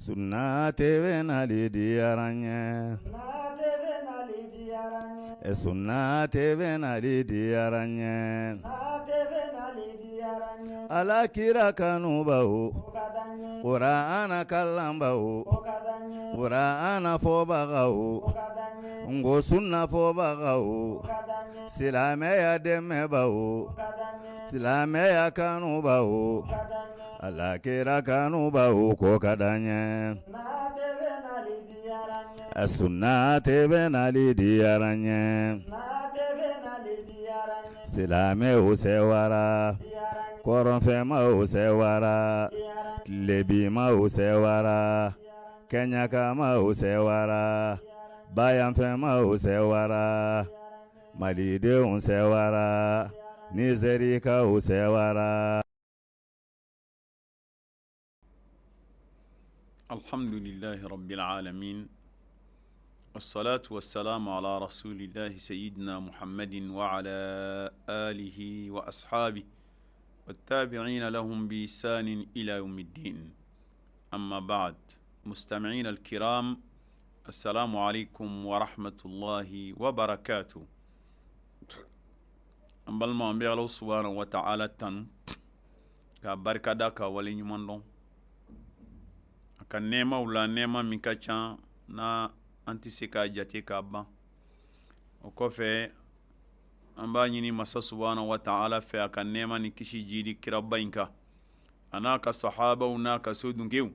Sunna TV nali diyara n ye. Sunna TV nali diyara n ye. Ala kira kanubaw, Kurana kalanbaw, Kurana fɔbagaw, n ko sunna fɔbagaw, silamɛya dɛmɛbaw, silamɛya kanubaw, Ala kira kanubaw ko ka d'an ye. Sunna TV nali diyara n ye. Silamɛw sewara, kɔrɔnfɛmaw sewara, tilebinmaw sewara, kɛɲɛkamaw sewara, bayanfɛmaw sewara, malidenw sewara, nizɛrikaw sewara. Alhamdulilahi rabbil alamin wassalatu wassalamu ala rasulilahi sayyidina Muhammadin wa ala alihi wa ashabi wattabi'ina lahum bi ihsanin ila yawmiddin amma ba'd mustami'ina alkiram assalamu alaikum wa rahmatullahi wa barakatuh an balima an bɛ Ala subahana wa ta'ala tanu k'a barikada k'a wale ɲuman dɔn a ka nɛɛmaw la nɛɛma min ka ca n'a an tɛ se k'a jate k'a ban o kɔfɛ an b'a ɲini masa subahana wa ta'ala fɛ a ka nɛɛma ni kisi jidi kiraba in kan a n'a ka sahabaw n'a ka so dunkew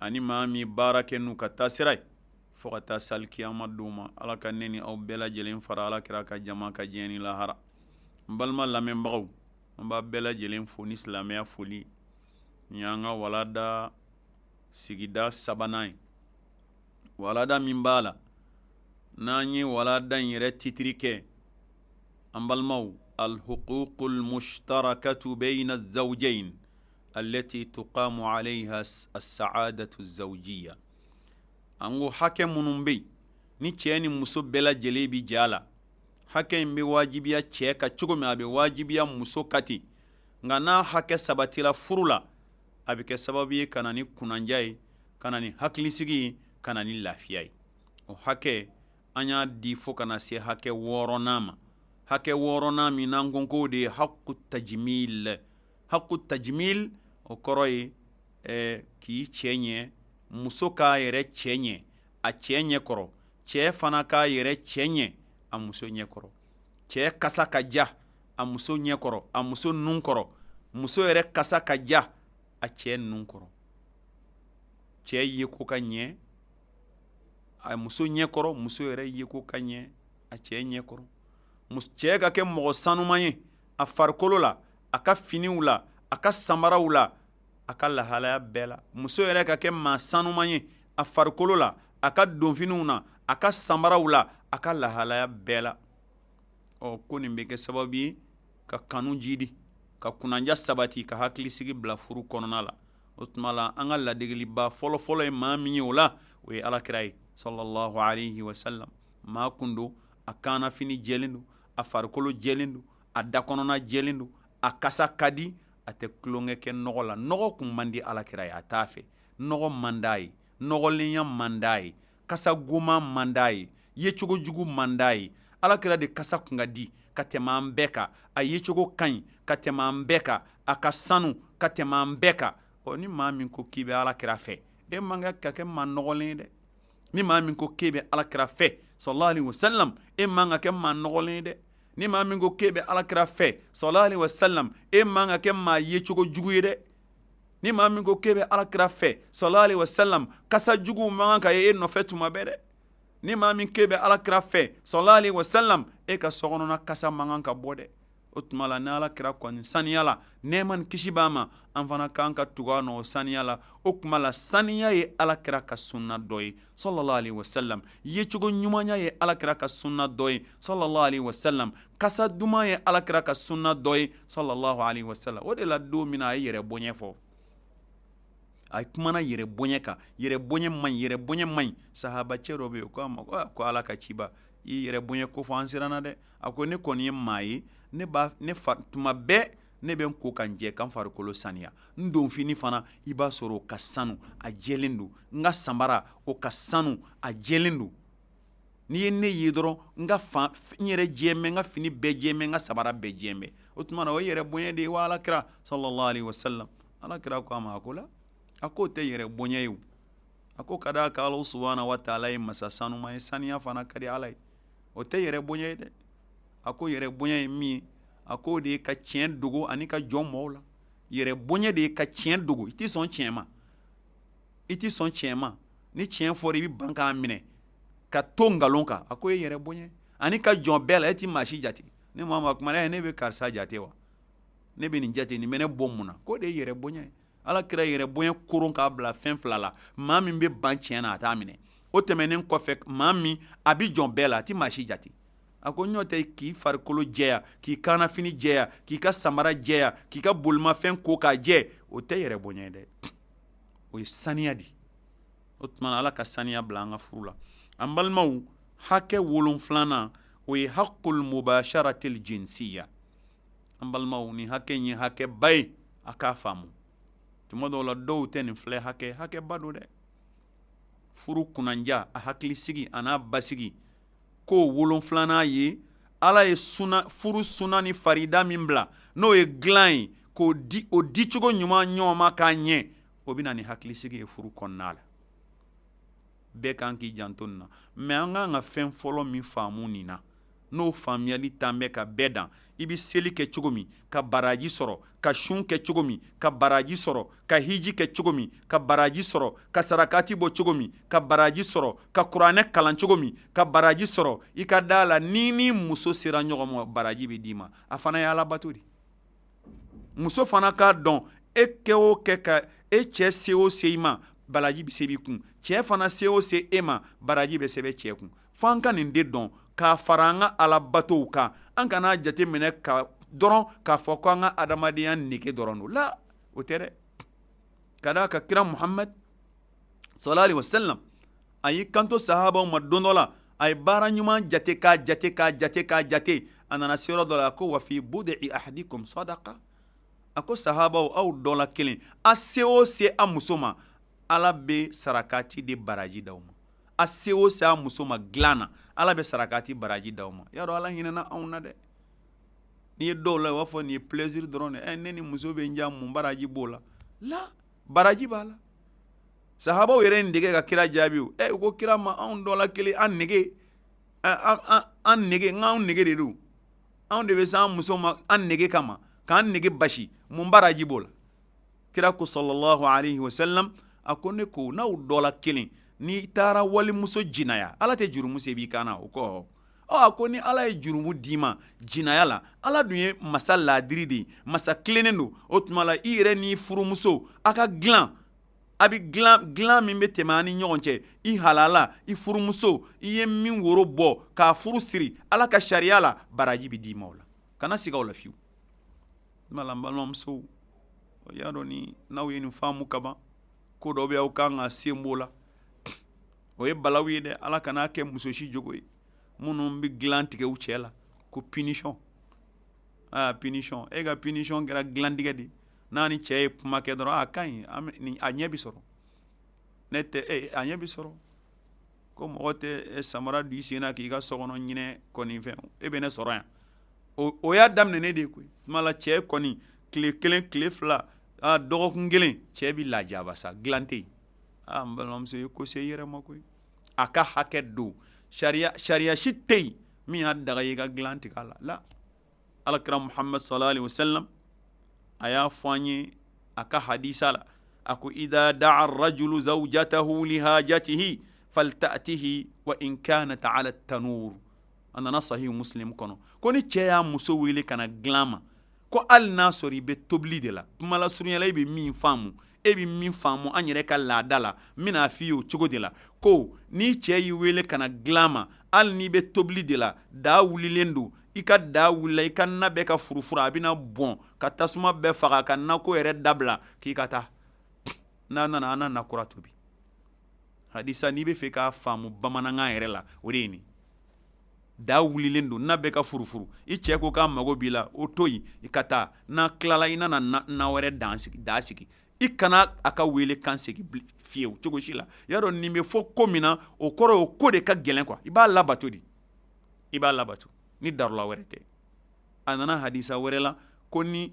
ani maa min baara kɛ n'u ka taasira ye fo ka taa se alikiyama don ma ala ka ne ni aw bɛɛ lajɛlen fara ala kira ka jama kan diɲɛ ni lahara n balima lamɛnbagaw an b'a bɛɛ lajɛlen fo ni silamɛya foli nin y'an ka walada sigida sabanan ye walada min b'a la n'an ye walada in yɛrɛ titiri kɛ an balimaw alhuququl mushtarakatu bayna zawjayn allati tuqamu alayha as-sa'adatu zawjiyya an ko hakɛ minnu bɛ yen ni cɛ ni muso bɛɛ lajɛlen bɛ jɛ a la hakɛ in bɛ wajibiya cɛ kan cogo min a bɛ wajibiya muso kan ten nka n'a hakɛ sabatila furu la a bɛ kɛ sababu ye ka na ni kunnandiya ye ka na ni hakilisigi ye ka na ni lafiya ye o hakɛ an y'a di fo ka na se hakɛ wɔɔrɔnan ma hakɛ wɔɔrɔnan min n'an ko k'o de ye haku tajimil haku tajimil o kɔrɔ ye k'i cɛ ɲɛ muso k'a yɛrɛ cɛ ɲɛ a cɛ ɲɛ kɔrɔ cɛ fana k'a yɛrɛ cɛ ɲɛ a muso ɲɛ kɔrɔ cɛ kasa ka ja a muso ɲɛ kɔrɔ a muso nun kɔrɔ muso yɛrɛ kasa ka ja a cɛ nun kɔrɔ cɛ yeko ka ɲɛ a muso ɲɛ kɔrɔ muso yɛrɛ yeko ka ɲɛ a cɛ ɲɛ kɔrɔ cɛ ka kɛ mɔgɔ sanuman ye a farikolo la a ka finiw la a ka samaraw la a ka lahalaya bɛɛ la muso yɛrɛ ka kɛ maa sanuman ye a farikolo la a ka donfiniw na a ka samaraw la a ka lahalaya bɛɛ la ɔ ko nin bɛ kɛ sababu ye ka kanu jidi ka kunnandiya sabati ka hakilisigi bila furu kɔnɔna la o tuma la an ka ladegeliba fɔlɔfɔlɔ ye maa min ye o la o ye alakira ye sallallahu alayhi wa sallam maa kun don a kannafini jɛlen don a farikolo jɛlen don a da kɔnɔna jɛlen don a kasa ka di a tɛ tulonkɛ kɛ nɔgɔ la nɔgɔ kun man di alakira ye a t'a fɛ nɔgɔ man d'a ye nɔgɔlenya man d'a ye kasa goman man d'a ye yecogo jugu man d'a ye alakira de kasa kun ka di ka tɛmɛ an bɛɛ kan a yecogo ka ɲi ka tɛmɛ an bɛɛ kan a ka sanu ka tɛmɛ an bɛɛ kan ɔ ni maa min ko k'i bɛ alakira fɛ e man kan ka kɛ maa nɔgɔlen ye dɛ ni maa min ko k'e bɛ alakira fɛ sallallahu alaihi wasallam e man ka kɛ maa nɔgɔlen ye dɛ ni maa min ko k'e bɛ alakira fɛ sallallahu alaihi wasallam e man ka kɛ maa yecogo jugu ye dɛ ni maa min ko k'e bɛ alakira fɛ sallallahu alaihi wasallam kasa juguw man kan ka ye e nɔfɛ tuma bɛɛ dɛ ni maa min k'e bɛ alakira fɛ sallallahu alaihi wasallam e ka sokɔnɔna kasa man kan ka bɔ dɛ o tuma la ni ala kira kɔni saniyala nɛɛma ni kisi b'a ma an fana kan ka tugu a nɔ o saniya la o tuma la saniya ye ala kira ka sunna dɔ ye sallallahu alaihi wasallam yecogo ɲumanya ye ala kira ka sunna dɔ ye sallallahu alaihi wasallam kasa duman ye ala kira ka sunna dɔ ye sallallahu alaihi wasallam o de la don min na a ye yɛrɛ bonya fɔ a kumana yɛrɛ bonya kan yɛrɛ bonya man ɲi yɛrɛ bonya man ɲi sahaba cɛ dɔ bɛ yen ko a ma ko ala ka ciba i yɛrɛ bonya ko fɔ an siranna dɛ a ko ne kɔni ye maa ye ne b'a ne fa tuma bɛɛ Ne bɛ n ko ka n jɛ, ka n farikolo saniya. N donfini fana, i b'a sɔrɔ o ka sanu, a jɛlen don. N ka samara, o ka sanu, a jɛlen don. N'i ye ne ye dɔrɔn, n ka fan n yɛrɛ jɛlen bɛ, n ka fini bɛɛ jɛlen bɛ, n ka samara bɛɛ jɛlen bɛ. O tuma na, o ye yɛrɛ bonya de ye wa? Ala kira sallallahu alaihi wasallam, ala kira ko a ma, a ko la, a k'o tɛ yɛrɛ bonya ye o. A ko ka d'a kan Ala subahana wa taala ye masa sanuma ye, saniya fana ka di Ala ye. O tɛ yɛrɛ bonya ye dɛ. A ko yɛrɛ bonya ye min ye, a k'o de ye ka tiɲɛ dogo ani ka jɔn mɔgɔw la. Yɛrɛ bonya de ye ka tiɲɛ dogo. I tɛ sɔn tiɲɛ ma, i tɛ sɔn tiɲɛ ma. Ni tiɲɛ fɔra, i bɛ ban k'a minɛ ka to nkalon kan. A ko ye yɛrɛ bonya ani ka jɔn bɛɛ la. E tɛ maa si jate. Ni maa ma kuma, ne bɛ karisa jate wa? Ne bɛ nin jate, nin bɛ ne bɔ mun na? K'o de ye yɛrɛ bonya ye. Ala kira yɛrɛ bonya koron k'a bila fɛn fila la: maa min bɛ ban tiɲɛ na, a t'a minɛ. O tɛmɛnen kɔfɛ, maa min a bɛ jɔn bɛɛ la, a tɛ maa si jate. A ko ɲɔ tɛ k'i farikolo jɛya, k'i kannafini jɛya, k'i ka samara jɛya, k'i ka bolimafɛn ko k'a jɛ, o tɛ yɛrɛ bonya ye dɛ, o ye saniya di. O tuma, Ala ka saniya bila an ka furu la. An balimaw, hakɛ wolonfilanan, o ye hakul mubasharatil jinsiya. An balimaw, ni hakɛ in ye hakɛba ye, a k'a faamu. Tuma dɔw la, dɔw tɛ nin filɛ hakɛ, hakɛba don dɛ. Furu kunnanja, a hakili sigi a n'a basigi, ko wolonfilanan ye Ala ye suna, furu suna ni farida min bila, n'o ye dilan ye, k'o di, o dicogo ɲuman ɲɔgɔn ma k'a ɲɛ, o bɛ na ni hakilisigi ye furu kɔnɔna la. Bɛɛ kan k'i janto nin na. Mais an kan ka fɛn fɔlɔ min faamu nin na, n'o faamuyali tan bɛ ka bɛɛ dan: i bɛ seli kɛ cogo min ka baraji sɔrɔ, ka sun kɛ cogo min ka baraji sɔrɔ, ka hiji kɛ cogo min ka baraji sɔrɔ, ka sarakati bɔ cogo min ka baraji sɔrɔ, ka kuranɛ kalan cogo min ka baraji sɔrɔ, i ka da la, ni ni muso sera ɲɔgɔn ma, baraji bɛ d'i ma. A fana ye alabato de. Muso fana k'a dɔn, e kɛ o kɛ ka e cɛ se o se i ma, baraji bɛ sɛbɛn i kun. Cɛ fana se o se e ma, baraji bɛ sɛbɛn cɛ kun. Fo an ka nin de dɔn k'a fara an ka alabatow kan. An kana jate minɛ ka dɔrɔn k'a fɔ ko an ka adamadenya nege dɔrɔn don la, o tɛ dɛ. Ka d'a kan kira Muhamad sallallahu alaihi wasallam, a y'i kanto sahabaw ma don dɔ la, a ye baara ɲuman jate k'a jate k'a jate k'a jate, a nana se yɔrɔ dɔ la, a ko: wa fi bud'i ahadikum sadaqa. A ko sahabaw, aw dɔ la kelen, a se o se a muso ma, Ala bɛ sarakati de baraji d'aw ma. A se o se a muso ma dilan na, Ala bɛ sarakati baraji d'aw ma. Y'a dɔn, Ala hinɛna anw na dɛ. N'i ye dɔw la, u b'a fɔ nin ye plaisir dɔrɔn de. Ɛ, ne ni muso bɛ n ja, mun baraji b'o la? La, baraji b'a la. Sahabaw yɛrɛ ye nege ka kira jaabi o. Ɛ, u ko kira ma, anw dɔ la kelen, an nege, an nege, n k'anw nege de don, anw de bɛ se an muso ma an nege kama, k'an nege basi, mun baraji b'o la? Kira ko sallallahu alaihi wasallam, a ko ne ko n'aw dɔ la kelen n'i taara walimuso jinaya, Ala tɛ jurumu se b'i kan na o kɔ? Ɔ, a ko ni Ala ye jurumu d'i ma jinaya la, Ala dun ye masa laadiri de ye, masa tilennen don. O tuma la, i yɛrɛ n'i furumuso, a ka dilan, a bɛ dilan, dilan min bɛ tɛmɛ an ni ɲɔgɔn cɛ, i halala, i furumuso, i ye min woro bɔ k'a furu siri Ala ka sariya la, baraji bɛ d'i ma o la. Kana siga o la fiyewu. N balimamusow, y'a dɔn, ni n'aw ye nin faamu kaban, ko dɔ bɛ aw kan ka sen b'o la, o ye balawu ye dɛ. Ala kan'a kɛ muso si jogo ye. Minnu bɛ dilan tigɛ u cɛ la ko punition, aa, punition, e ka punition kɛra dilantigɛ de. N'a ni cɛ ye kuma kɛ dɔrɔn, a ka ɲi, a ɲɛ bɛ sɔrɔ. Ne tɛ e a ɲɛ bɛ sɔrɔ ko mɔgɔ tɛ samara don i sen na k'i ka so kɔnɔ ɲinɛ kɔni fɛn, e bɛ ne sɔrɔ yan. O y'a daminɛ ne de ye koyi. Tuma la, cɛ kɔni, tile kelen, tile fila, aa, dɔgɔkun kelen, cɛ bɛ lajaba sa, dilan tɛ yen. Aa, n balimamuso, ye ko se i yɛrɛ ma koyi. A ka hakɛ don, sariya, sariya si tɛ yen min y'a daga i ka dilan tigɛ a la. La, alakira Muhamad sallallahu alaihi wasallam, a y'a fɔ an ye a ka hadisa la, a ko: idha da'a rajulu zawjatahu lihajatihi falta'tihi wa in kanat ala tanur. A nana Sahih Muslim kɔnɔ ko ni cɛ y'a muso wele ka na dilan ma, ko hali n'a sɔrɔ i bɛ tobili de la. Kuma la surunyala, e bɛ min faamu, e bɛ min faamu an yɛrɛ ka laada la, n bɛna f'i ye o cogo de la, ko ni cɛ y'i wele ka na dilan ma, hali n'i bɛ tobili de la, daa wulilen don, i ka daa wulila, i ka na bɛɛ ka furufuru, a bɛna bɔn ka tasuma bɛɛ faga, ka nako yɛrɛ dabila, k'i ka taa. N'a nana, an na kura tobi. Hadisa, n'i bɛ fɛ k'a faamu bamanankan yɛrɛ la, o de ye nin. Da wulilen don, na bɛ ka furufuru, i cɛ ko k'a mago b'i la, o to yen i ka taa. N'a tilala, i nana na wɛrɛ dan sigi, da sigi. I kana a ka wele kan segin fiyewu cogo si la. I y'a dɔn nin bɛ fɔ ko min na, o kɔrɔ o ko de ka gɛlɛn quoi. I b'a labato de, i b'a labato ni darula wɛrɛ tɛ. A nana hadisa wɛrɛ la ko ni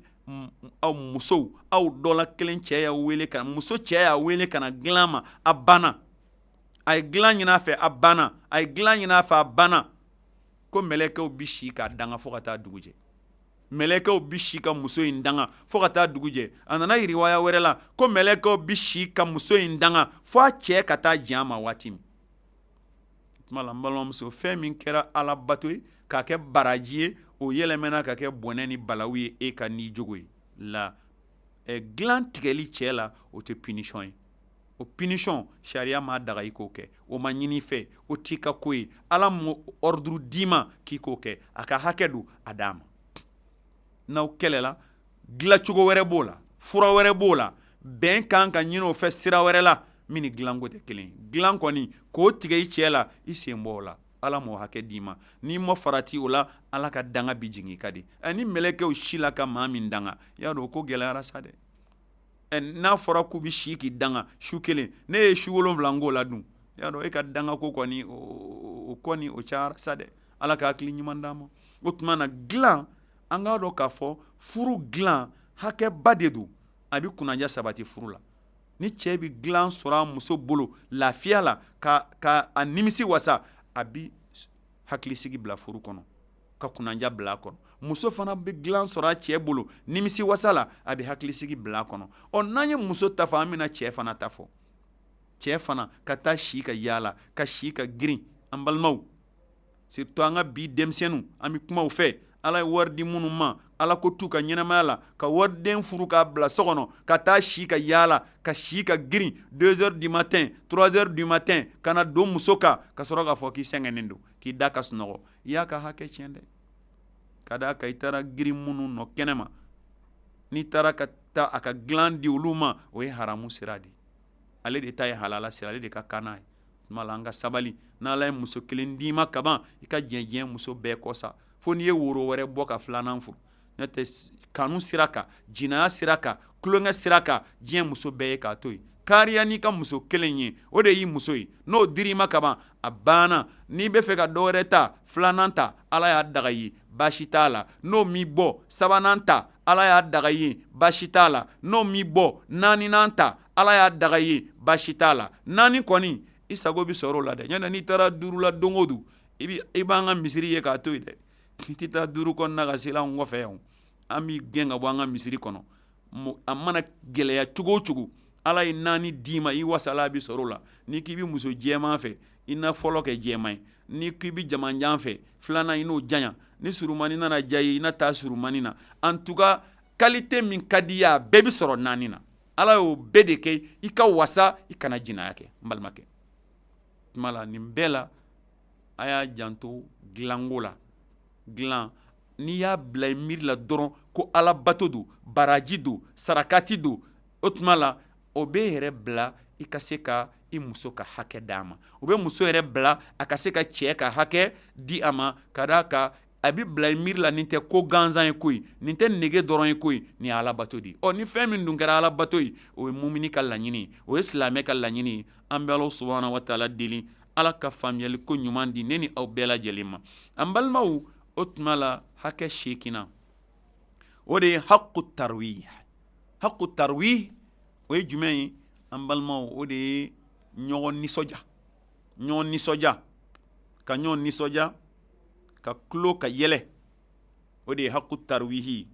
aw musow, aw dɔ la kelen cɛ y'a wele ka muso cɛ y'a wele ka na dilan ma, a banna, a ye dilan ɲini a fɛ, a banna, a ye dilan ɲini a fɛ, a banna, ko mɛlɛkɛw bi si k'a danga fo ka taa dugu jɛ. Mɛlɛkɛw bi si ka muso in danga fo ka taa dugu jɛ. A nana riwaya wɛrɛ la ko mɛlɛkɛw bi si ka muso in danga fo a cɛ ka taa jɛn a ma waati min. Tuma la, n balimamuso, fɛn min kɛra ala bato ye k'a kɛ baraji ye, o yɛlɛmɛna ka kɛ bɔnɛ ni balawu ye e ka ni jogo ye la. Dilan tigɛli cɛ la, o tɛ punition ye. O punition, sariya m'a daga i k'o kɛ, o ma ɲini i fɛ, o t'i ka ko ye. Ala m'o ordre d'i ma k'i k'o kɛ. A ka hakɛ don, a d'a ma. N'aw kɛlɛla, dilancogo wɛrɛ b'o la, fura wɛrɛ b'o la, bɛn kan ka ɲini o fɛ sira wɛrɛ la min ni dilanko tɛ kelen ye. Dilan kɔni, k'o tigɛ i cɛ la, i sen bɔ o la. Ala m'o hakɛ d'i ma. N'i ma farati o la, Ala ka danga bi jigin i kan de. Ɛ, ni mɛlɛkɛw si la ka maa min danga, i y'a dɔn o ko gɛlɛyara sa dɛ. Ɛ, n'a fɔra k'u bɛ si k'i danga su kelen, ne ye su 7 k'o la dun, i y'a dɔn e ka dangako kɔni, o kɔni o cayara sa dɛ. Ala ka hakili ɲuman d'an ma. O tuma na, dilan, an k'a dɔn k'a fɔ furu dilan hakɛba de don. A bɛ kunnadiya sabati furu la. Ni cɛ bɛ dilan sɔrɔ a muso bolo lafiya la, ka a nimisi wasa, a bɛ hakilisigi bila furu kɔnɔ, ka kunnadiya bila a kɔnɔ. Muso fana bɛ dilan sɔrɔ a cɛ bolo nimisi wasa la, a bɛ hakilisigi bila a kɔnɔ. Ɔ, n'an ye muso ta fɔ, an bɛna cɛ fana ta fɔ. Cɛ fana ka taa si ka yaala, ka si ka girin, an balimaw, surtout an ka bi denmisɛnninw, an bɛ kuma u fɛ. Ala ye wari di minnu ma, ala ko t'u ka ɲɛnamaya la, ka wariden furu k'a bila so kɔnɔ, ka taa si ka yaala, ka si ka girin 2 heures du matin, 3 heures du matin, ka na don muso kan, ka sɔrɔ k'a fɔ k'i sɛgɛnnen don, k'i da ka sunɔgɔ. I y'a ka hakɛ tiɲɛ dɛ. Ka d'a kan i taara girin minnu nɔ kɛnɛ ma, n'i taara ka taa a ka dilan di olu ma, o ye haramu sira de ye. Ale de ta ye halala sira, ale de ka kan n'a ye. Tuma la, an ka sabali. N'Ala ye muso kelen d'i ma kaban, i ka jɛn diɲɛ muso bɛɛ kɔ sa, fo n'i ye woro wɛrɛ bɔ ka filanan furu. N'o tɛ, kanu sira kan, jinaya sira kan, tulonkɛ sira kan, diɲɛ muso bɛɛ ye k'a to yen. Kariya n'i ka muso kelen ye, o de y'i muso ye. N'o dir'i ma kaban, a banna. N'i bɛ fɛ ka dɔ wɛrɛ ta, filanan ta, Ala y'a daga i ye, baasi t'a la. N'o m'i bɔ, sabanan ta, Ala y'a daga i ye, baasi t'a la. N'o m'i bɔ, naaninan ta, Ala y'a daga i ye, baasi t'a la. Naani kɔni, i sago bɛ sɔrɔ o la dɛ. Ɲɔntɛ n'i taara duuru la don o don, i b'an ka misiri ye k'a to yen dɛ. I tɛ taa duuru kɔnɔna ka seli anw kɔfɛ yan. An b'i gɛn ka bɔ an ka misiri kɔnɔ. A mana gɛlɛya cogo o cogo, Ala ye naani d'i ma, i wasala bɛ sɔrɔ o la. N'i k'i bɛ muso jɛman fɛ, i na fɔlɔ kɛ jɛman ye. N'i k'i bɛ jamanjan fɛ, filanan i n'o janya. Ni surumani nana diya i ye, i na taa surumani na. En tout cas, qualité min ka di i ye, a bɛɛ bɛ sɔrɔ naani na. Ala y'o bɛɛ de kɛ i ka wasa, i kana jinaya kɛ. N balimakɛ, tuma la, nin bɛɛ la, a y'a janto dilanko la. Dilan, n'i y'a bila i miiri la dɔrɔn ko ala bato don, baraji don, sarakati don, o tuma la o bɛ yɛrɛ bila i ka se ka i muso ka hakɛ d'a ma. O bɛ muso yɛrɛ bila a ka se ka cɛ ka hakɛ di a ma. Ka d'a kan a bɛ bila i miiri la, nin tɛ ko gansan ye koyi, nin tɛ nege dɔrɔn ye koyi, nin ye ala bato de ye. Ɔ, ni fɛn min dun kɛra ala bato ye, o ye mumini ka laɲini ye, o ye silamɛ ka laɲini ye. An bɛ Ala subahana wa taala deli, Ala ka faamuyali ko ɲuman di ne ni aw bɛɛ lajɛlen ma. An balimaw, o tuma la, hakɛ seeginnan, o de ye haku tarwih. Haku tarwih, o ye jumɛn ye, an balimaw? O de ye ɲɔgɔn nisɔndiya, ɲɔgɔn nisɔndiya, ka ɲɔgɔn nisɔndiya, ka tulon ka yɛlɛ, o de ye haku tarwihi.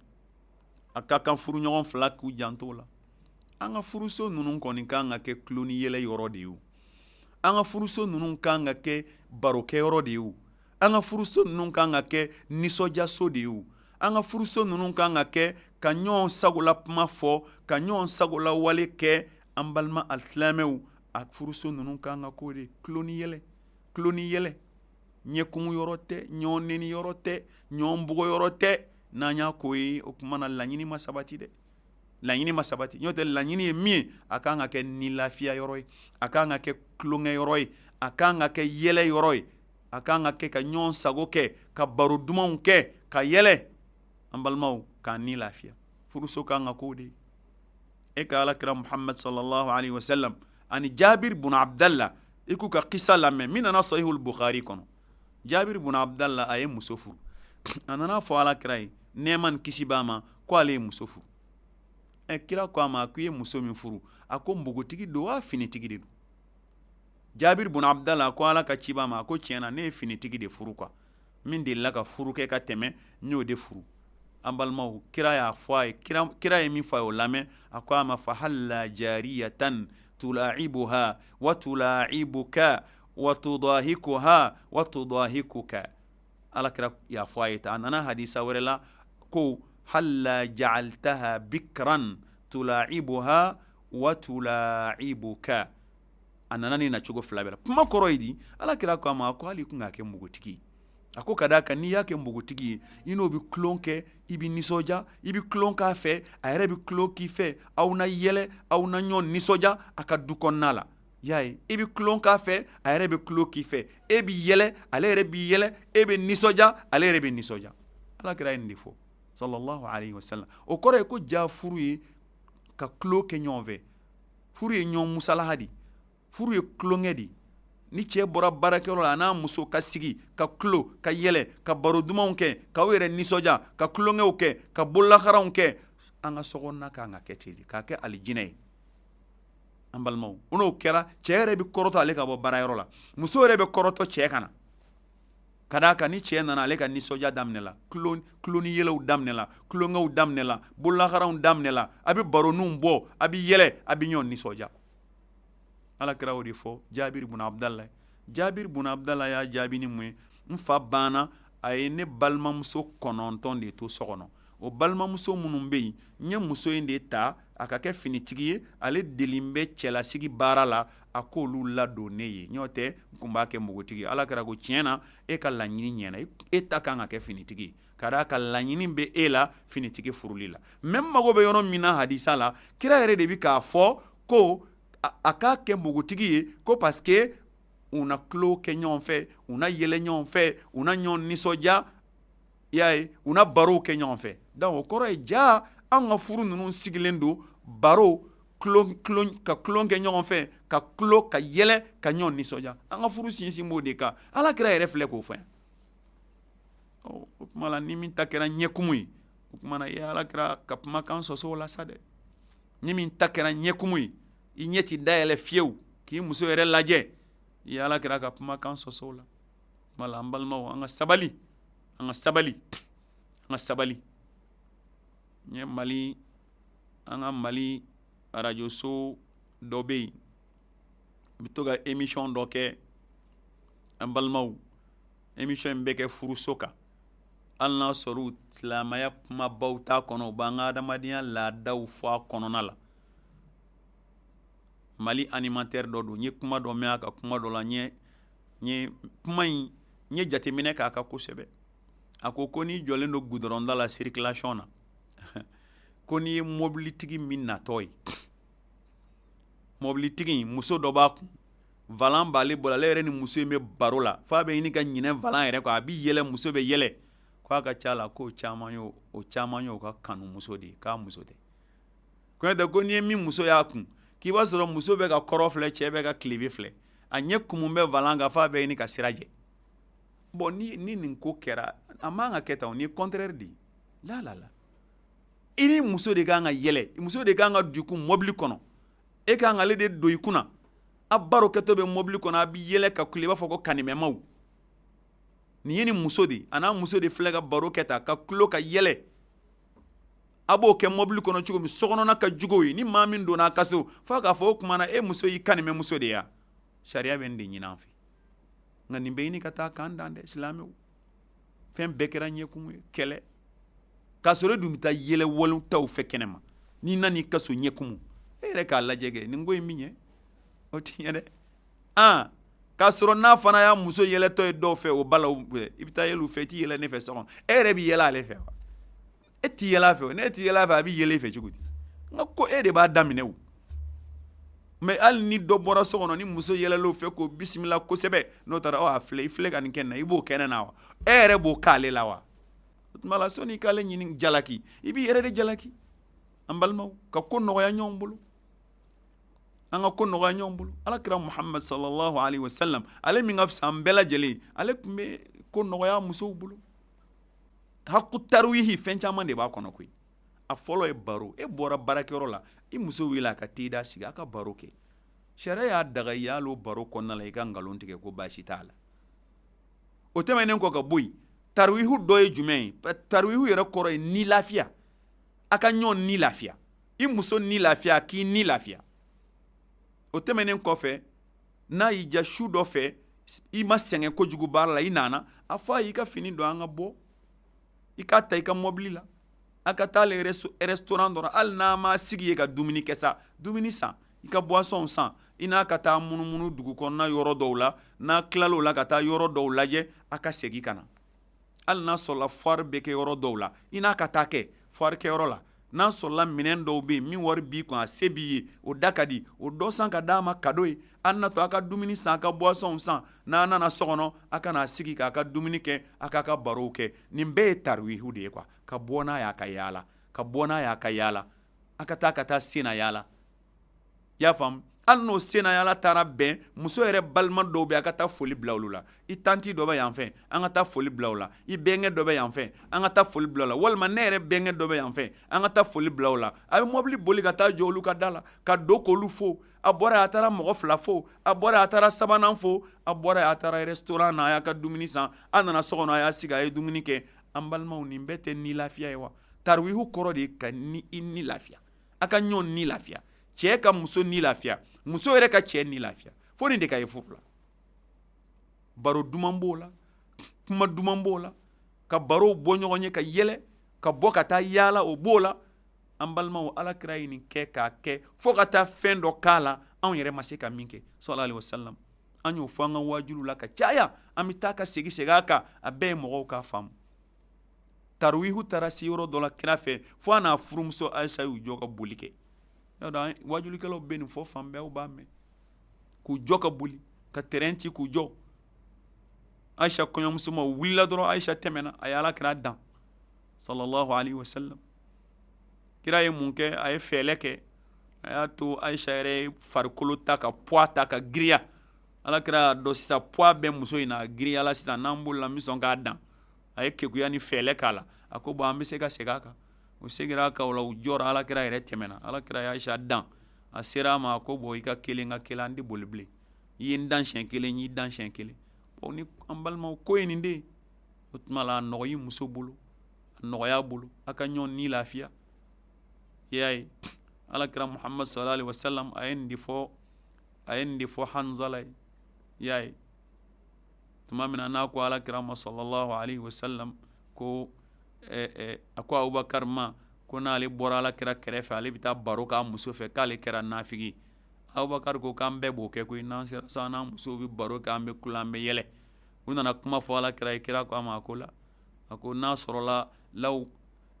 A ka kan furuɲɔgɔn fila k'u janto la. An ka furuso ninnu kɔni kan ka kɛ tulon ni yɛlɛ yɔrɔ de ye. An ka furuso ninnu kan ka kɛ barokɛyɔrɔ de ye. An ka furuso ninnu kan ka kɛ nisɔndiyaso de ye. An ka furuso ninnu kan ka kɛ ka ɲɔgɔn sagola kuma fɔ, ka ɲɔgɔn sagola wale kɛ. An balima alisilamɛw, a furuso ninnu kan ka k'o de, tulon ni yɛlɛ, tulon ni yɛlɛ. Ɲɛkumu yɔrɔ tɛ, ɲɔgɔn neni yɔrɔ tɛ, ɲɔgɔn bugɔ yɔrɔ tɛ. N'an y'a ko ye, o tuma na laɲini ma sabati dɛ, laɲini ma sabati. N'o tɛ, laɲini ye min ye, a kan ka kɛ ni lafiya yɔrɔ ye, a kan ka kɛ tulonkɛ yɔrɔ ye, a kan ka kɛ yɛlɛ yɔrɔ ye. A kan ka kɛ ka ɲɔgɔn sago kɛ, ka baro dumanw kɛ, ka yɛlɛ, an balimaw, k'an ni lafiya. Furuso kan ka k'o de ye. E ka Alakira Muhamad sallallahu alaihi wasallam ani Jabir bun Abdallah, i k'u ka kisa lamɛn min nana Sahihul Bukhari kɔnɔ. Jabir bun Abdallah, a ye muso furu. A nana fɔ Alakira ye, nɛɛma ni kisi b'a ma, ko ale ye muso furu. Ɛ, kira ko a ma ko i ye muso min furu, a ko npogotigi don wa finitigi de don? Jabir bun Abdallah ko Ala ka ciba ma, a ko tiɲɛ na, ne ye finitigi de furu quoi, min delila ka furu kɛ ka tɛmɛ, n y'o de furu. An balimaw, kira y'a fɔ a ye, kira ye min fɔ a ye, o lamɛn. A ko a ma: fahalla jariyatan tula'ibuha wa tula'ibuka wa tudahikuha wa tudahikuka. Ala kira y'a fɔ a ye tan. A nana hadisa wɛrɛ la ko halla ja'altaha bikran tula'ibuha wa tula'ibuka. A nana ni nacogo fila bɛɛ la. Kuma kɔrɔ ye di? Ala kira ko a ma ko hali i kun k'a kɛ npogotigi ye. A ko ka d'a kan, n'i y'a kɛ npogotigi ye, i n'o bɛ tulon kɛ, i bɛ nisɔndiya, i bɛ tulon k'a fɛ, a yɛrɛ bɛ tulon k'i fɛ, aw na yɛlɛ, aw na ɲɔgɔn nisɔndiya a ka du kɔnɔna la. Y'a ye, i bɛ tulon k'a fɛ, a yɛrɛ bɛ tulon k'i fɛ, e bɛ yɛlɛ, ale yɛrɛ bɛ yɛlɛ, e bɛ nisɔndiya, ale yɛrɛ bɛ nisɔndiya. Ala kira ye nin de fɔ sallallahu alaihi wasallam. O kɔrɔ ye ko ja furu ye ka tulon kɛ ɲɔgɔn fɛ, furu ye ɲɔgɔn musalaha de, furu ye tulonkɛ de. Ni cɛ bɔra baarakɛyɔrɔ la, a n'a muso ka sigi ka tulo ka yɛlɛ, ka baro dumanw kɛ, k'aw yɛrɛ nisɔndiya, ka tulonkɛw kɛ, ka bololaharanw kɛ. An ka sokɔnɔna kan ka kɛ ten de, k'a kɛ alijinɛ ye, an balimaw. N'o kɛra, cɛ yɛrɛ bɛ kɔrɔtɔ ale ka bɔ baarayɔrɔ la, muso yɛrɛ bɛ kɔrɔtɔ cɛ ka na. Ka d'a kan, ni cɛ nana, ale ka nisɔndiya daminɛ la, tulon ni yɛlɛw daminɛ la, tulonkɛw daminɛ la, bololaharanw daminɛ la, a bɛ baroninw bɔ, a bɛ yɛlɛ, a bɛ ɲɔgɔn nisɔndiya. Ala kira o de fɔ Jabiri bun Abdallah. Jabiri bun Abdallah y'a jaabi ni mun ye? N fa banna, a ye ne balimamuso 9 de to so kɔnɔ. O balimamuso minnu bɛ yen, n ye muso in de ta a ka kɛ finitigi ye, ale deli bɛ cɛlasigi baara la, a k'olu ladon ne ye, n'o tɛ n tun b'a kɛ npogotigi ye. Ala kira ko tiɲɛ na, e ka laɲini ɲɛna, e ta kan ka kɛ finitigi ye, ka d'a ka laɲini bɛ e la finitigi furuli la. Mais n mago bɛ yɔrɔ min na hadisa la, kira yɛrɛ de bɛ k'a fɔ ko a k'a kɛ npogotigi ye, ko parce que u na tulon kɛ ɲɔgɔn fɛ, u na yɛlɛ ɲɔgɔn fɛ, u na ɲɔgɔn nisɔndiya, i y'a ye, u na barow kɛ ɲɔgɔn fɛ. Donc o kɔrɔ ye ja an ka furu ninnu sigilen don baro, ka tulon kɛ ɲɔgɔn fɛ, ka tulon, ka yɛlɛ, ka ɲɔgɔn nisɔndiya. An ka furu sinsin b'o de kan. Ala kira yɛrɛ filɛ k'o fɔ yan. O tuma la, ni min ta kɛra ɲɛkumu ye, o tuma na i ye Ala kira ka kumakan sɔsɔ o la sa dɛ. Ni min ta kɛra ɲɛkumu ye, i ɲɛ ti dayɛlɛ fiyewu k'i muso yɛrɛ lajɛ, i ye Ala kira ka kumakan sɔsɔ o la. Tuma la, an balimaw, an ka sabali, an ka sabali, an ka sabali. N ye Mali, an ka Mali arajoso dɔ bɛ yen, u bɛ to ka émission dɔ kɛ. An balimaw, émission in bɛ kɛ furuso kan. Hali n'a sɔrɔ silamɛya kumabaw t'a kɔnɔ, u b'an ka adamadenya laadaw fɔ a kɔnɔna la. Mali animateur dɔ don. N ye kuma dɔ mɛn a ka kuma dɔ la, n ye kuma in, n ye jateminɛ k'a kan kosɛbɛ. A ko ko n'i jɔlen don goudron da la circulation na, ko n'i ye mobilitigi min natɔ ye, mobilitigi in, muso dɔ b'a kun, volant b'ale bolo, ale yɛrɛ ni muso in bɛ baro la f'a bɛ ɲini ka ɲinɛ volant yɛrɛ kɔ, a bɛ yɛlɛ, muso bɛ yɛlɛ, k'a ka ca la k'o caman y'o, o caman y'o ka kanu muso de ye, k'a muso tɛ. Ko tɛ ko n'i ye min muso y'a kun, k'i b'a sɔrɔ muso bɛ ka kɔrɔ filɛ, cɛ bɛ ka tilebin filɛ, a ɲɛ kumu bɛ volant kan f'a bɛ ɲini ka sira jɛ. Bon, ni nin ko kɛra, a man ka kɛ tan. O ni contraire de ye. La la la, i ni muso de kan ka yɛlɛ, muso de kan ka don i kun mobili kɔnɔ, e kan k'ale de don i kunna. A baro kɛtɔ bɛ mobili kɔnɔ, a bɛ yɛlɛ ka kule, i b'a fɔ ko kanimɛmaw. Nin ye ni muso de, a n'a muso de filɛ ka baro kɛ tan, ka kulo, ka yɛlɛ. A b'o kɛ mobili kɔnɔ cogo min, sokɔnɔna ka jugu ye. Ni maa min donna a ka so, f'a k'a fɔ o tuma na e muso y'i kanimɛ muso de ya. Sariya bɛ nin de ɲini an fɛ, nka nin bɛ ɲini ka taa k'an dan dɛ. Silamɛw, fɛn bɛɛ kɛra ɲɛkumu ye, kɛlɛ, k'a sɔrɔ e dun bɛ taa yɛlɛ walew taw fɛ kɛnɛma. N'i nan'i ka so ɲɛkumu, e yɛrɛ k'a lajɛ kɛ, nin ko in min ye, o ti ɲɛ dɛ. Aa, k'a sɔrɔ n'a fana y'a muso yɛlɛtɔ ye dɔw fɛ, o balaw, i bɛ taa yɛlɛ u fɛ, i t'i yɛlɛ ne fɛ so kɔnɔ. E yɛrɛ bɛ yɛlɛ ale fɛ wa? E t'i yɛlɛ a fɛ. Ne t'i yɛlɛ a fɛ, a bɛ yɛlɛ e fɛ cogo di? Nka ko e de b'a daminɛ o. Mais hali ni dɔ bɔra so kɔnɔ, ni muso yɛlɛl'o fɛ k'o bisimila kosɛbɛ, n'o taara, a filɛ, i filɛ ka nin kɛ na, i b'o kɛ ne na wa? E yɛrɛ b'o k'ale la wa? O tuma la, sɔnni i k'ale ɲini jalaki, i b'i yɛrɛ de jalaki. An balimaw, ka ko nɔgɔya ɲɔgɔn bolo, an ka ko nɔgɔya ɲɔgɔn bolo. Ala kira Muhamad sallallahu alaihi wasallam, ale min ka fisa an bɛɛ lajɛlen, ale tun bɛ ko nɔgɔya musow bolo. Haku taruwihi, fɛn caman de b'a kɔnɔ koyi. A fɔlɔ ye baro. E bɔra baarakɛyɔrɔ la, i muso wele a ka te da sigi, a ka baro kɛ. Sariya y'a daga i y'alo baro kɔnɔna la, i ka nkalon tigɛ, ko baasi t'a la. O tɛmɛnen kɔ ka bɔ yen, taruwihu dɔ ye jumɛn ye? Taruwihu yɛrɛ kɔrɔ ye ni lafiya, a ka ɲɔgɔn ni lafiya, i muso ni lafiya, k'i ni lafiya. O tɛmɛnen kɔfɛ, n'a y'i ja su dɔ fɛ, i ma sɛgɛn kojugu baara la, i nana, a fɔ a y'i ka fini don, an ka bɔ, i k'a ta i ka mɔbili la, a ka taa le restaurant dɔrɔn. Hali n'a ma sigi ye ka dumuni kɛ sa, dumuni san, i ka boisson san, i n'a ka taa munumunu dugu kɔnɔna yɔrɔ dɔw la. N'a tilal'o la, ka taa yɔrɔ dɔw lajɛ, a ka segin ka na. Hali n'a sɔrɔla foire bɛ kɛ yɔrɔ dɔw la, i n'a ka taa kɛ foire kɛyɔrɔ la. N'a sɔrɔla minɛn dɔw bɛ yen min wari b'i kun, a se b'i ye, o da ka di, o dɔ san ka d'a ma cadeau ye. A natɔ, a ka dumuni san, a ka boisson san. N'a nana so kɔnɔ, a ka n'a sigi k'a ka dumuni kɛ, a k'a ka barow kɛ. Nin bɛɛ ye taruwihu de ye quoi. Ka bɔ n'a y'a ka yaala, ka bɔ n'a y'a ka yaala, a ka taa, ka taa sen na yaala, i y'a faamu? Hali n'o senna yaala taara bɛn muso yɛrɛ balima dɔw bɛ, a ka taa foli bila olu la. I tanti dɔ bɛ yan fɛ, an ka taa foli bila o la. I bɛnkɛ dɔ bɛ yan fɛ, an ka taa foli bila o la. Walima ne yɛrɛ bɛnkɛ dɔ bɛ yan fɛ, an ka taa foli bila o la. A bɛ mɔbili boli ka taa jɔ olu ka da la, ka don k'olu fo. A bɔra, a taara mɔgɔ fila fo, a bɔra, a taara sabanan fo, a bɔra, a taara restaurant na, a y'a ka dumuni san, a nana so kɔnɔ, a y'a sigi, a ye dumuni kɛ. An balimaw, nin bɛɛ tɛ ni lafiya ye wa? Taruwihu kɔrɔ de ye ka ni i ni lafiya, a ka ɲɔgɔn ni lafiya, cɛ ka muso ni lafiya, muso yɛrɛ ka cɛ ni lafiya. Fo nin de ka ye furu la. Baro duman b'o la, kuma duman b'o la, ka barow bɔ ɲɔgɔn ye, ka yɛlɛ, ka bɔ ka taa yaala, o b'o la. An balimaw, Ala kira ye nin kɛ k'a kɛ fo ka taa fɛn dɔ k'a la, anw yɛrɛ ma se ka min kɛ, sallallahu alaihi wasallam. An y'o fɔ an ka waajulu la ka caya, an bɛ taa ka segin segin a kan, a bɛɛ ye mɔgɔw k'a faamu. Taruwihu taara se yɔrɔ dɔ la kira fɛ, fo a n'a furumuso Ayisa y'u jɔ ka boli kɛ. Wajulikɛlaw bɛ nin fɔ fan bɛɛ, aw b'a mɛn, k'u jɔ ka boli ka terrain ci k'u jɔ. Ayisa kɔɲɔmuso ma wulila dɔrɔn, Ayisa tɛmɛna, a ye Ala kira dan, sallallahu alaihi wasallam. Kira ye mun kɛ? A ye fɛɛlɛ kɛ, a y'a to Ayisa yɛrɛ ye farikolo ta ka poids ta ka giriya. Ala kira y'a dɔn sisan poids bɛ muso in na, a giriyala sisan, n'an bolila, n bɛ sɔn k'a dan. A ye kekuya ni fɛɛlɛ k'a la. A ko bon, an bɛ se ka segin a kan. U seginna a kan o la, u jɔra, Ala kira yɛrɛ tɛmɛna, Ala kira ye Ayisa dan. A sera a ma, a ko bon, i ka kelen ka kelen, an tɛ boli bilen, i ye n dan siɲɛ kelen, n y'i dan siɲɛ kelen. Bon, ni an balimaw, ko ye nin de ye. O tuma la, a nɔgɔya muso bolo, a nɔgɔya bolo, a ka ɲɔgɔn ni lafiya. I y'a ye, Ala kira Muhamadu sallallahu alaihi wasallam, a ye nin de fɔ, a ye nin de fɔ Hanzala ye. I y'a ye, tuma min na n'a ko Ala kira ma sallallahu alaihi wasallam ko a ko Abubakar ma ko n'ale bɔra Ala kira kɛrɛfɛ, ale bɛ taa baro k'a muso fɛ, k'ale kɛra nafigi. Abubakar ko k'an bɛɛ b'o kɛ koyi, n'an sera so, an n'an musow bɛ baro kɛ, an bɛ kula, an bɛ yɛlɛ. U nana kuma fɔ Ala kira ye. Kira ko a ma, a ko la, a ko n'a sɔrɔla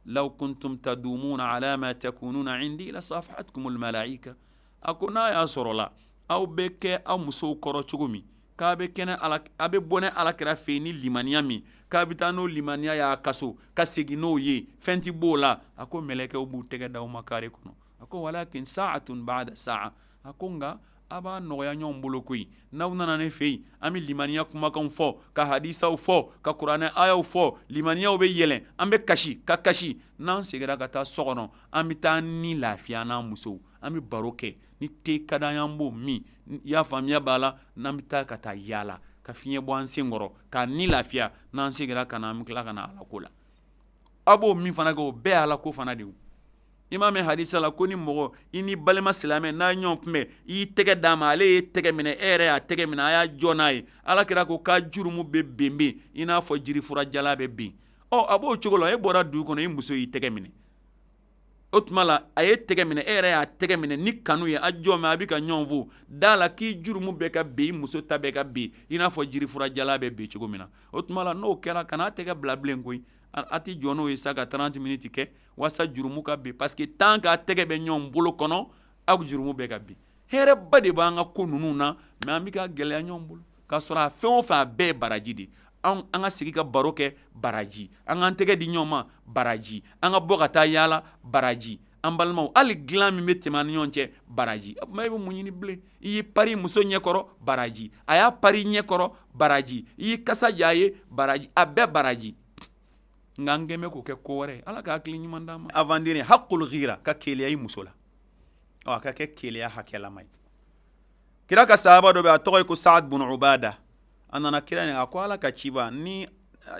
law kuntum tadumuna ala ma takununa indi la safahatkumul malaika. A ko n'a y'a sɔrɔla aw bɛ kɛ aw musow kɔrɔ cogo min, k'a bɛ kɛnɛ ala, a bɛ bɔ ne Ala kira fɛ yen ni limaniya min, k'a bɛ taa n'o limaniya y'a kaso ka segin n'o ye, fɛn tɛ b'o la. A ko mɛlɛkɛw b'u tɛgɛ d'aw ma kare kɔnɔ. A ko walakin sa'atun ba'da sa'a. A ko nka a b'a nɔgɔya ɲɔgɔn bolo koyi. N'aw nana ne fɛ yen, an bɛ limaniya kumakanw fɔ, ka hadisaw fɔ, ka kuranɛ ayaw fɔ, limaniyaw bɛ yɛlɛn, an bɛ kasi ka kasi. N'an seginna ka taa so kɔnɔ, an bɛ taa ni lafiya n'an musow, an bɛ baro kɛ, ni te ka d'an ye, an b'o min. I y'a faamuya b'a la? N'an bɛ taa ka taa yaala ka fiɲɛ bɔ an sen kɔrɔ k'a ni lafiya, n'an seginna ka na, an bɛ tila ka na Ala ko la. Aw b'o min fana kɛ, o bɛɛ ye Ala ko fana de ye. I m'a mɛn hadisa la ko ni mɔgɔ i ni balima silamɛ n'a ye ɲɔgɔn kunbɛn, i y'i tɛgɛ d'a ma, ale ye tɛgɛ minɛ, e yɛrɛ y'a tɛgɛ minɛ, a y'a jɔ n'a ye, Ala kira ko k'a jurumu bɛ ben ben i n'a fɔ jirifura jalan bɛ ben. Ɔ, a b'o cogo la, e bɔra dugu kɔnɔ, i muso y'i tɛgɛ minɛ. O tuma la, a ye tɛgɛ minɛ, e yɛrɛ y'a tɛgɛ minɛ ni kanu ye, a jɔ mɛn, a bɛ ka ɲɔgɔn fo da la, k'i jurumu bɛ ka ben, i muso ta bɛ ka ben i n'a fɔ jirifura jalan bɛ ben cogo min na. O tuma la, n'o kɛra, kan'a tɛgɛ bila bilen koyi. A tɛ jɔ n'o ye sa ka 30 minutes kɛ walasa jurumu ka ben, parce que tant k'a tɛgɛ bɛ ɲɔgɔn bolo kɔnɔ, aw jurumu bɛ ka ben. Hɛrɛba de b'an ka ko ninnu na, mais an bɛ ka gɛlɛya ɲɔgɔn bolo k'a sɔrɔ a fɛn o fɛn, a bɛɛ ye baraji de. An ka sigi ka baro kɛ, baraji. An k'an tɛgɛ di ɲɔgɔn ma, baraji. An ka bɔ ka taa yaala, baraji. An balimaw, hali dilan min bɛ tɛmɛ an ni ɲɔgɔn cɛ, baraji. O tuma e bɛ mun ɲini bilen? I y'i pari muso ɲɛkɔrɔ, baraji. A y'a pari ɲɛkɔrɔ, baraji. I y'i kasa diya a ye, baraji. A bɛɛ baraji. Nka an kɛn bɛ k'o kɛ ko wɛrɛ ye. Ala ka hakili ɲuman d'an ma. Avant-dernier, haqqul ghira, ka keleya i muso la. A ka kɛ keleya hakɛlama ye. Kira ka sahaba dɔ bɛ, a tɔgɔ ye ko Saad bun Ubada. A nana kira ɲininka, a ko Ala ka ciba, ni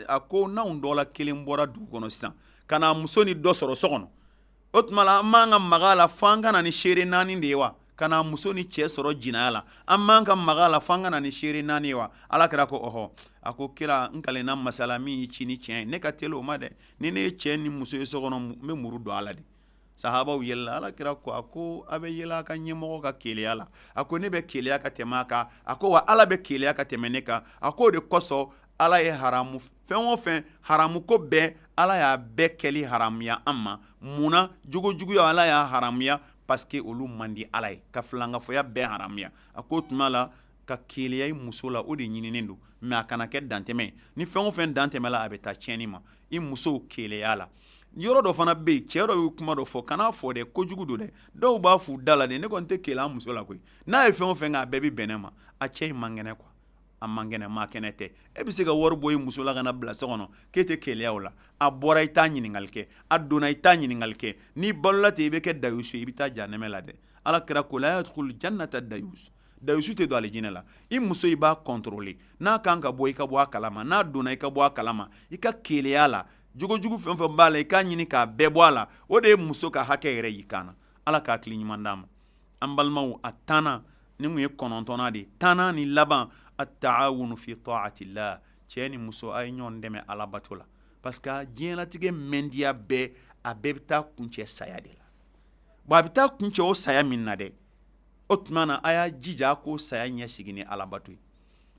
a ko n'anw dɔ la kelen bɔra dugu kɔnɔ sisan ka na muso ni dɔ sɔrɔ so kɔnɔ, o tuma la an man ka maga a la f'an ka na ni seere naani de ye wa? Ka na muso ni cɛ sɔrɔ jinaya la, an man ka maga a la f'an ka na ni seere naani ye wa? Ala kira ko ɔhɔ. A ko kira, n kalenna masa la min y'i ci ni tiɲɛ ye, ne ka teli o ma dɛ. Ni ne ye cɛ ni muso ye so kɔnɔ, n bɛ muru don a la de. Sahabaw yɛlɛla. Ala kira ko, a ko a bɛ yɛlɛ a ka ɲɛmɔgɔ ka keleya la. A ko ne bɛ keleya ka tɛmɛ a kan. A ko wa Ala bɛ keleya ka tɛmɛ ne kan. A ko o de kosɔn Ala ye haramu fɛn o fɛn, haramu ko bɛɛ, Ala y'a bɛɛ kɛli haramuya an ma. Mun na? Jogojuguya Ala y'a haramuya parce que olu man di Ala ye, ka filankafoya bɛɛ haramuya. A ko o tuma la ka keleya i muso la, o de ɲininen don, mais a kana kɛ dantɛmɛ ye. Ni fɛn o fɛn dantɛmɛla, a bɛ taa tiɲɛni ma. I muso keleya la. Yɔrɔ dɔ fana bɛ yen, cɛ dɔ bɛ kuma dɔ fɔ, kan'a fɔ dɛ, kojugu don dɛ. Dɔw b'a f'u da la dɛ, ne kɔni tɛ keleya muso la koyi, n'a ye fɛn o fɛn kɛ, a bɛɛ bɛ bɛn ne ma. A cɛ in man kɛnɛ quoi, a man kɛnɛ, maa kɛnɛ tɛ. E bɛ se ka wari bɔ i muso la ka na bila so kɔnɔ k'e tɛ keleya o la? A bɔra, i t'a ɲininkali kɛ, a donna, i t'a ɲininkali kɛ. N'i balola ten, i bɛ kɛ dayusu ye, i bɛ taa jahanɛmɛ la dɛ. Ala kira ko la yadkhulu jannata dayus, dayusu tɛ don alijinɛ la. I muso, i b'a contrôler. N'a kan ka bɔ, i ka bɔ a kalama. N'a donna, i ka bɔ a kalama. I ka keleya la, jogojugu fɛn fɛn b'a la, i k'a ɲini k'a bɛɛ bɔ a la. O de ye muso ka hakɛ yɛrɛ y'i kan na. Ala ka hakili ɲuman d'an ma. An balimaw, a tannan nin kun ye kɔnɔntɔnnan de ye. Tannan ni laban, at-taawunu fi taatillah. Cɛ ni muso, a ye ɲɔgɔn dɛmɛ Ala bato la, parce que diɲɛlatigɛ mɛndiya bɛɛ, a bɛɛ bɛ taa kuncɛ saya de la. Bon, a bɛ taa kuncɛ o saya min na dɛ, o tuma na a y'a jija k'o saya ɲɛsigi ni Ala bato ye.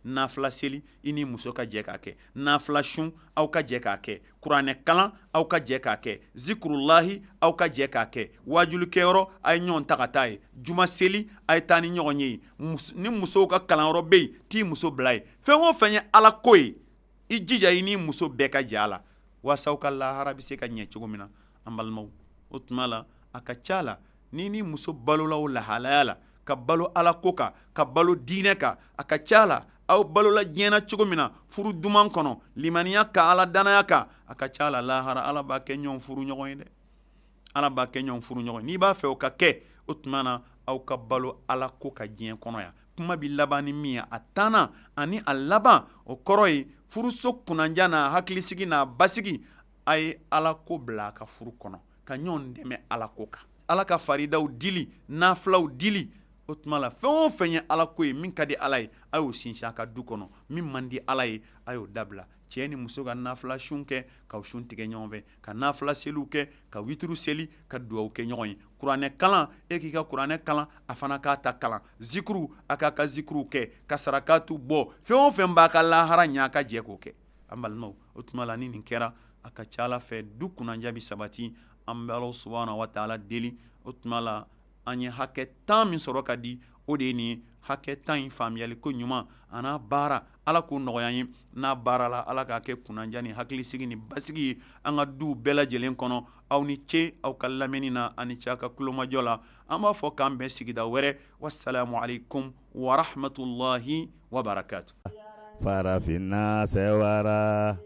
Nafila seli, i ni muso ka jɛ k'a kɛ. Nafila sun, aw ka jɛ k'a kɛ. Kuranɛ kalan, aw ka jɛ k'a kɛ. Zikurulahi, aw ka jɛ k'a kɛ. Wajulikɛyɔrɔ, a ye ɲɔgɔn ta ka taa yen. Juma seli, a ye taa ni ɲɔgɔn ye. Ni musow ka kalanyɔrɔ bɛ yen, t'i muso bila yen. Fɛn o fɛn ye Ala ko ye, i jija i ni muso bɛɛ ka jɛ a la, waasa aw ka lahara bɛ se ka ɲɛ cogo min na. An balimaw, o tuma la a ka ca la, ni ni muso balola o lahalaya la, ka balo Ala ko kan, ka balo diinɛ kan, a ka ca la aw balola diɲɛ na cogo min na furu duman kɔnɔ, limaniya kan, Ala danaya kan, a ka ca la lahara Ala b'a kɛ ɲɔgɔn furu ɲɔgɔn ye dɛ. Ala b'a kɛ ɲɔgɔn furu ɲɔgɔn ye. N'i b'a fɛ o ka kɛ, o tuma na aw ka balo Ala ko kan diɲɛ kɔnɔ yan. Kuma bɛ laban ni min ye, a tannan ani a laban, o kɔrɔ ye furuso kunnandiya n'a hakilisigi n'a basigi, a ye Ala ko bila a ka furu kɔnɔ, ka ɲɔgɔn dɛmɛ Ala ko kan, Ala ka faridaw dili, nafilaw dili. O tuma la fɛn o fɛn ye Ala ko ye min ka di Ala ye, a y'o sinsin a ka du kɔnɔ. Min man di Ala ye, a y'o dabila. Cɛ ni muso ka nafila sun kɛ, ka sun tigɛ ɲɔgɔn fɛ, ka nafila seliw kɛ, ka wituru seli, ka dugawu kɛ ɲɔgɔn ye. Kuranɛ kalan, e k'i ka kuranɛ kalan, a fana k'a ta kalan. Zikuru, a k'a ka zikuruw kɛ, ka sarakatu bɔ. Fɛn o fɛn b'a ka lahara ɲɛ, a ka jɛ k'o kɛ. An balimaw, o tuma la ni nin kɛra, a ka ca Ala fɛ du kunnandiya bɛ sabati. An bɛ Ala subahana wa taala deli. O tuma la an ye hakɛ 10 min sɔrɔ ka di, o de ye nin hakɛ 10 in faamuyali ko ɲuman a n'a baara, Ala k'o nɔgɔya an ye. N'a baara la, Ala k'a kɛ kunnandiya ni hakilisigi ni basigi ye an ka duw bɛɛ lajɛlen kɔnɔ. Aw ni ce aw ka lamɛnni na, aw ni ce aw ka tulomajɔ la. An b'a fɔ k'an bɛn sigida wɛrɛ. Wasalamu aleykum warahmatulahi wabarakatu. Farafinna sɛwara,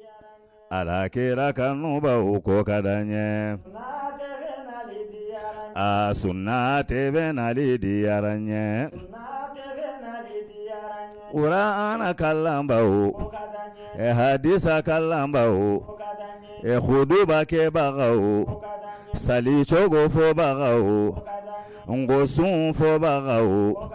Ala kira kanubaw ko ka d'an ye. A Sunna TV nali diyara n ye. Kurana kalanbaw, hadisa kalanbaw, huduba kɛbagaw, sali cogo fɔbagaw, n ko sun fɔbagaw.